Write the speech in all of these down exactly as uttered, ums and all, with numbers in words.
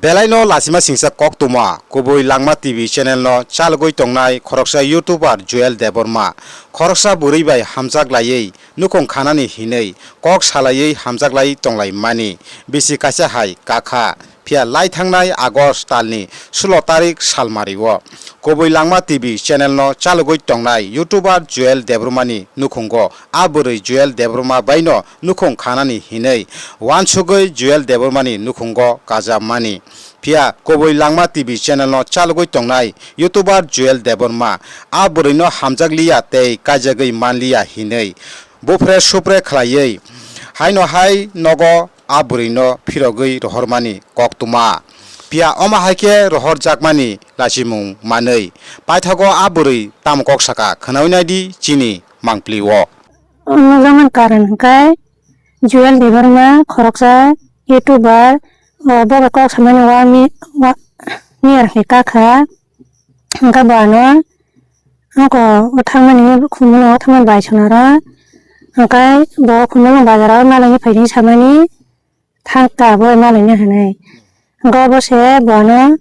Belaino lachima singcha koktwma, kubui Langma T V channel no chalogwi tongnai khoroksa YouTuber Joel Debbarma, khoroksa bwrwi bai hamjak laiwi nukhung khanani hinwi kok salaiwi hamjak lai tonglaimani bisi kaisa hai kakha. Phiya lai thangnai August talni sulo tarik salmario kubui Langma T V channel no chalogwi tongnai YouTuber Joel Debbarmani nukhungo a bwrwi Joel Debbarma baino nukhung khanani hinwi uansugwi Joel Debbarmani nukhungo kajamani. Phiya kubui Langma T V channel no chalogwi tongnai YouTuber Joel Debbarma a bwrwino hamjakliya tei kaijagwi manliya hinwi bupre supre khlaiwi haino hai nogo a bwrwino phirogwi rohormani koktwma. Phiya omo hai khe rohorjakmani lachimung manwi paithago a bwrwi tamo kok saka khwnawi naidi chini mangpli o. Omo jaman karon hwnkhe Joel Debbarma khoroksa YouTuber, o bobo kok samani wa mi-, wa-, miyar hai kakha. Hwnkhe bo ano ako o thangmani khumui o thangmani bai sonaro. Hwnkhe bo khumui bazaro malaini phaini samani thangkha bo malaini hinwi. Hwnkhe obo se bo ano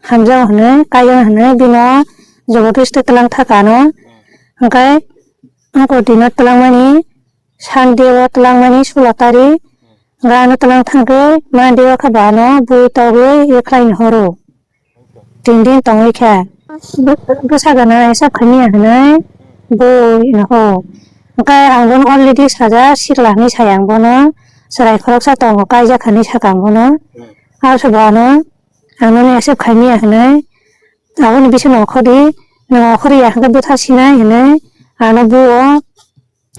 hamjao hinwi, kaiyo hinwi bino jobodosti twlang thaka ano. Hwnkhe ako dino twlangmani Sunday o twlangmani sulo tarik. Hwnkhe ano twlang thangkhe Monday o khe bo ano bui togwi rwkhlaini horo. Tin din tongwi khe. Bwsa gana hisab khaimya hinwi bui noho. Hwnkhe ang bono already sajak sikla hinwi sai ang bono. Chwrai khoroksa tongo kaijak hinwi saka ang bono. Abo se bo ano ang nono accept khaimya hinwi. Aboni bisingo okhordi, nwng okhorya hwnkhe bwtha sinai hinwi ano buo.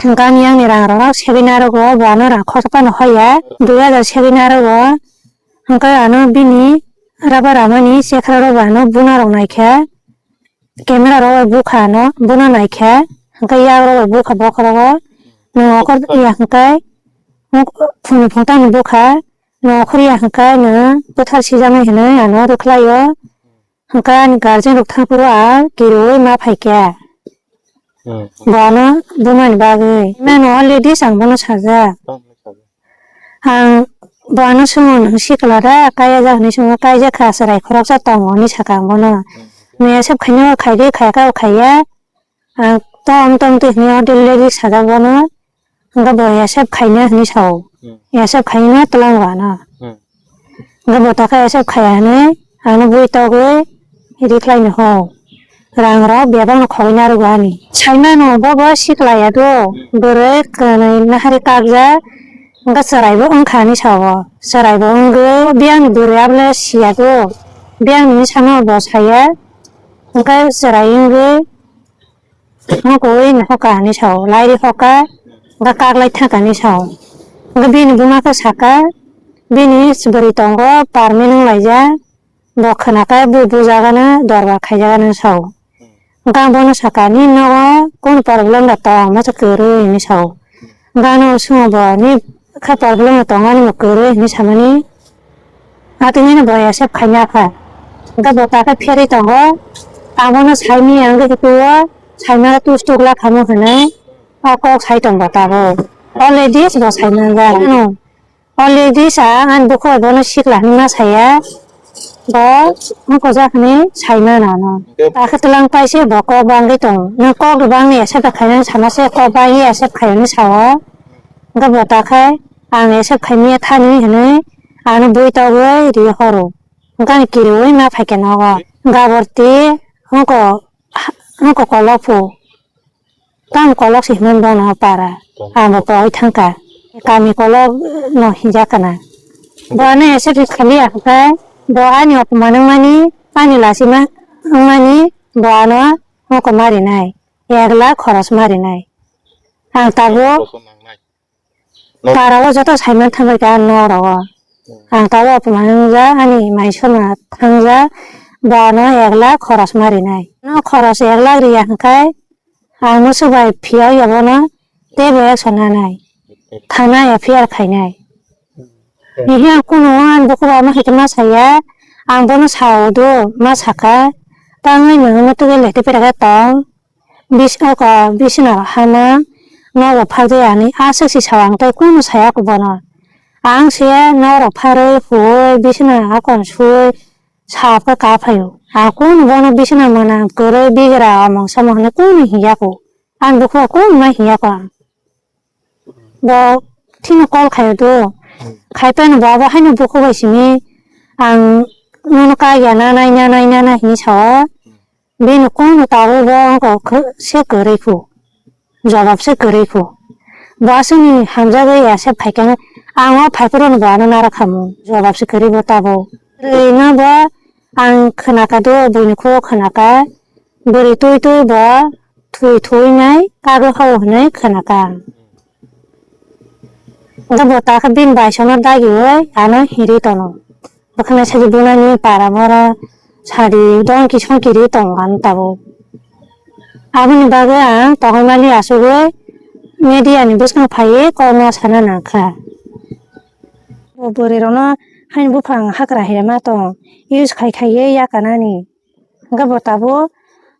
Hwnkhe ani yang ni rang rok seven arogo bo ano rang khorsa phano hoya, dui hajar seven arogo. Hwnkhe ano bini raba ramani chekra rok bo ano buna rok naikha, camera rok bai bukha ano buna naikha, hwnkhe yak rok bai bukha bokhorogo. Nwng okhor ya hwnkhe phunu phung tangni bukha, nwng okhor ya hwnkhe nwng bwthar sijaknai hinwi ano rwkhlaio. Hwnkhe ani guardian rok thangphuru ang kiriui ma phaikha. Hmm. Bono bumani bagwi. Mano already ang bono sajak. Tamo sajak. Ang bono swngo, nwng sikla da, kaya jak hinwi swngo, kaijak kha, chwrai khoroksa tongo hinwi saka ang bono. Hmm. Nwng accept khainai o khaidi, khayakha o khaiya. Ang tom tom twi hinwi already sajak bono. Hwnkhe bo accept khaina hinwi sao. Hmm. Accept khaina twlang rw ano. Hmm. Hwnkhe bo takhe accept khaiya hinwi ano bui togwi rikhlaino ho. Rang rok bebak no khogwi narwgo ani. Saimano bobo sikla ya do. Hmm. Bwrwi kwnwi nahari kakjak. Hwnkhe chwrai bo wngkha hinwi sao. Chwrai bo wngwi biyang ni bwrwi abo le siya do. Biyang ni hinwi sano bo saya. Hwnkhe chwrai wngwi Hokoi no hoka hinwi sao, lairi hoka, hwnkhe kaklai thangkha hinwi sao. Hwnkhe bini buma khe saka, bini bwrwi tongo, permanent wnglaijak, bo khwnakhe bo bujagano dorbar khaijakgano sao. Hwnkhe ang bono saka, nini nogo kunu problem da tong, masa kwrwi hinwi sao. Gana o swngo bo ni kha problem no tongo ani bo kwrwi hinwi samani. Atwini no bo accept khaina kha. Hwnkhe bo takhe pherwi tongo. Abono saimanya wngwi khe tuo saimano tus tukla khamu hinwi o kok sai tongo tabuk. Already bo sai manjak. Ano already sa ani bukhugo bono sikla hinwi ma saya. Bo wngkojak hinwi sai mano ano. Hwnkhe akhe twlang paise bo kok bangwi tongo. Nwng kok bangwi accept khainani sana se kok bangwi accept khainani sao. Hwnkhe bo ta khe ang accept khaimaya thani hinwi ano bui togwi ri horo. Hwnkhe ani kiriui ma phaikhe nogo. Gaborti wngko, wngko kolok phu. Tamo kolok se hinwi bono para. Tamo. Amo pogwi thangkha. Kami kolok no hinjak kana. Bo ano accept khaimaya hwnkhe bo ani opman wngmani, ani lachima wngmani, bo ano wngko ma rinai. Ek lakh khoros ma rinai. Ang tabuk Kosom nangnai. Para o joto saiman thangbai kha norok o. Hmm. Ang tabuk opman wngjak, ani mai sona thangjak, bo ano ek lakh khoros ma rinai. No khoros ek lakh riya hwnkhe, ang no swbai phiya ya bono teibo action nanai. Thana F I R khainai. Hmm. Hihi ang kunu ang buku ba ma hikhe ma saya, ang bono sao do, ma sakha, tangwi nwng no tugui lete pera khe tong. Bis-, oko bisino hama nogo phakjak ani aswk si sao ang tei kunu saya kho bono. Ang se norok pharwi huwi bisina akon suwi sap khe ka phaio. Ang kunu bono bisina mwnam kwrwi bigra omong somong hinwi kunu hiya kho. Ang bukhugo kunu ma hiya kho ang. Bo thini call khaio do. Khai phano bo abo haino bukhugo bai simi ang nono kagya nanai nanai nanai hinwi sao. Bini kunu tabuk bo wngkha khe se kwrwi kho, jawab se kwrwi kho. Bo aswkni hamjagwi ya se phaikhe ang o phaiphuru bo ano narwk khamu, jawab se kwrwi bo tabuk. Kwrwi no bo ang khwnakha do, buini khugo khwnakha, bwrwi twi twi bo thwi thwi nai kagwi hao hwnwi khwnakha ang. Hwnkhe bo takhe bini baisono dagiwi ano hiri tono. Bwkhwnai sadi bunani para moro sadi dongki songki ri tongo ano tabuk. Aboni bagwi ang tongwi mani asugwi media ni bwskango phaiwi kokno sana nangkha. Bo bwrwi rokno haini buphang hakra hira ma tong use khai khaiwi yakarnani. Hwnkhe bo tabuk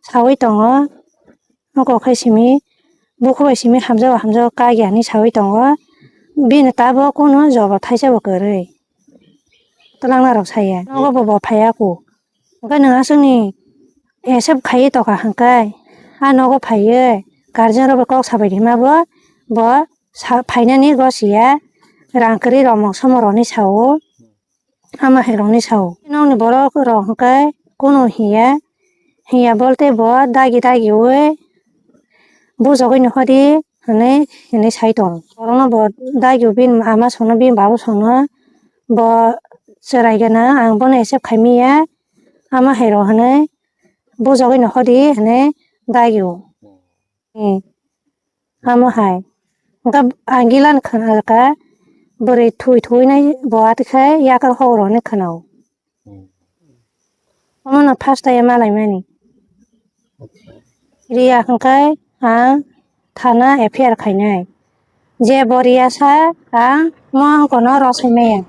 sawi tongo. Nokok khai simi, bukhubai simi hamjago hamjago kagya hinwi sawi tongo. Bini tabuk kunu jawab thaisa bo kwrwi. Twlangna rok saya. Nogo bo bo phaiya kho. Hwnkhe nwng aswkni accept khaiwi tongkha hwnkhe, a nogo phaiwi guardian rok bai kok sabai rima bo, bo sa-, phainani gosiya rang kwrwi romok somorokni sao. Ama hai rokni sao. Nokni borok rok hwnkhe kunu hiya, hiya bolte bo dagi dagi wi bujagwi nohodi hinwi, hinwi sai tongo. Borokno bo dagi bini ama songno bini babu songno bo chwrai gana ang bono accept khaimiya ama hai rok hinwi bujagwi nohodi hinwi dagi o. Amo hai. Hwnkhe ang gila no khna kha, bwrwi thwi thwi nai bo atwkhe yakar hok rok hinwi khna o. Omo no first time malaimani. Riya hwnkhe ang thana F I R khainai. Je bo riya sa ang mo ang kono rosai maya.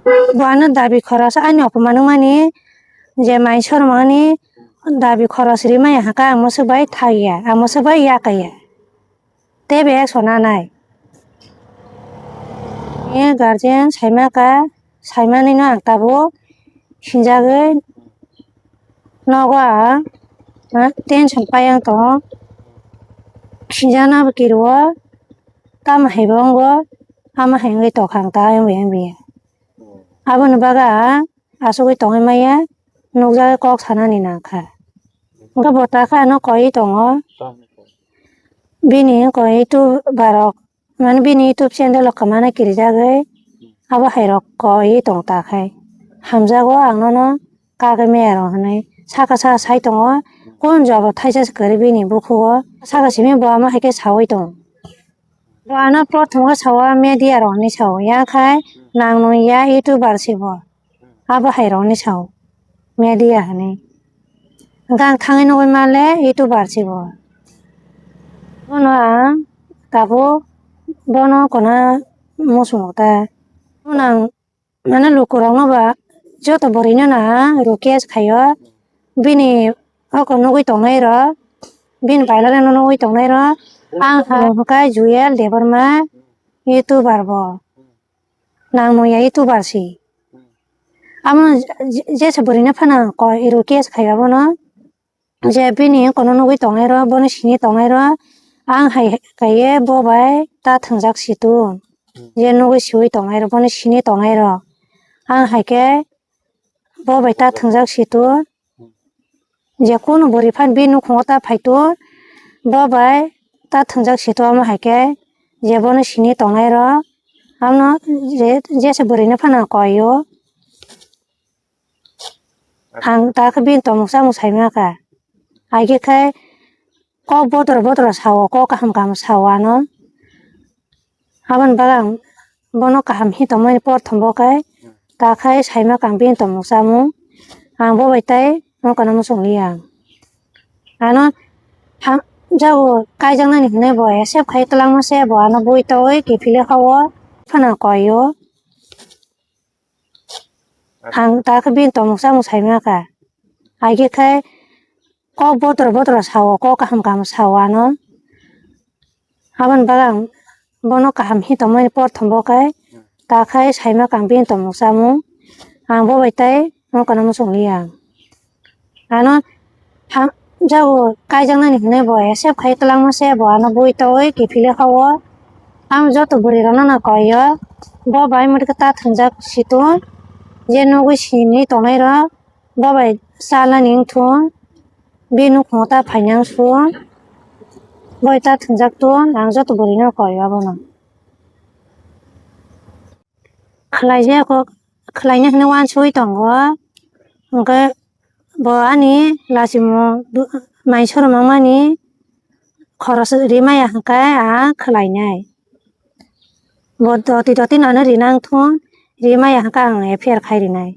Bo ano dabi khoros ani opman wngmani je mai sormani dabi khoros rimaya hwnkhe ang mwswk bai thaiya, ang mwswk bai yakaiya. Tei bai action nanai. Ni guardian saima kha, saimani no ang tabuk sinjagwi nogo ang, ha, tension pai ang tongo. Sinjakna bo kirio, tamo hai bo wngo, amo hai wngwi tongkha ang ta ayang bai ayang bai. Aboni bagwi ang asugwi tongwi maya, nukjagwi kok sanani nangkha. Hwnkhe bo takhe ano koi tongo. Bini koi tu barok. Mane bini YouTube channel o kwmana kirijagwi abo hai rok koi tong ta khai. Hamjago ang nono kagwi maya rok hinwi saka saka sai tongo. Kun jobo thaisa se kwrwi bini bukhugo. Saka simi bo amo hai khe sawi tongo. Bo ano prothom o sao media rok hinwi sao. Yang khai nang nung ya YouTuber se bo. Abo hai rokni sao media hinwi. Hwnkhe ang thangwi nugwi manle YouTuber se bo. Bono ang tabuk bono kono muchungo ta. Bono ang mane lukurokno ba joto bwrwino no ang request khaio. Bini oko nugwi tongnai rok, bini bailare no nugwi tongnai rok. Ang hwnkhe Jewel Debbarma YouTuber bo. Nang nung ya YouTuber se. Amo je-, jesa bwrwino phano koi request khai abono. Je bini kono nugwi tongnai rok, bono sini tongnai rok. Ang hai kaiye bo bai ta thwngjak si tu. Je nugwi siwi tongnai rok, bono sini tongnai rok. Ang hai khe bo bai ta thwngjak si tu. Je kunu bwrwi phan bini nukhungo ta phai tu, bo bai ta thwngjak si tu amo hai khe, je bono sini tongnai rok, abono je, jesa bwrwino phano koi o. Ang ta khe bini tongmung chamung sai ma kha. Ai khe khai kok bodoro bodoro sao, kok kaham kaham sao ano. Aboni bagwi ang bono kaham him tongmani por thumbo khe ta khai saima kang bini tongmung chamung. Ang bo bai tai nokha no muchung li ang. Ano ha-, jago kaijaknani hinwi bo accept khai twlangma se bo ano bui togwi kiphilwi hao phano koi o. Ang ta khe bini tongmung chamung sai ma kha. Ai khe khai kok bodoro bodoro sao, kok kaham kaham sao ano. Aboni bagwi ang bono kaham him tongmani por thumbo khe ta khai saima kang bini tongmung chamung. Ang bo bai tai nokha no muchung liya. Ano ha-, jago kaijaknani hinwi bo accept khai twlangma se bo ano bui togwi kiphilwi hao. Ang joto bwrwi rokno no koi o, bo bai mwtwkhe ta thwngjak situng, je nugwi simi tongnai rok, bo bai chalnani wngthung, bini nukhungo ta phainai wngsung, boi ta thwngjak tong, ang joto bwrwi no koi o abono. Khlaijak kok, khlaina hinwi uansugwi tongo, hwnkhe bo ani lachimung du-, mai soromani khoros rimaya hwnkhe ang khlainai. Bo doti doti no ano rinang thung, rimaya hwnkhe ang F I R khai rinai.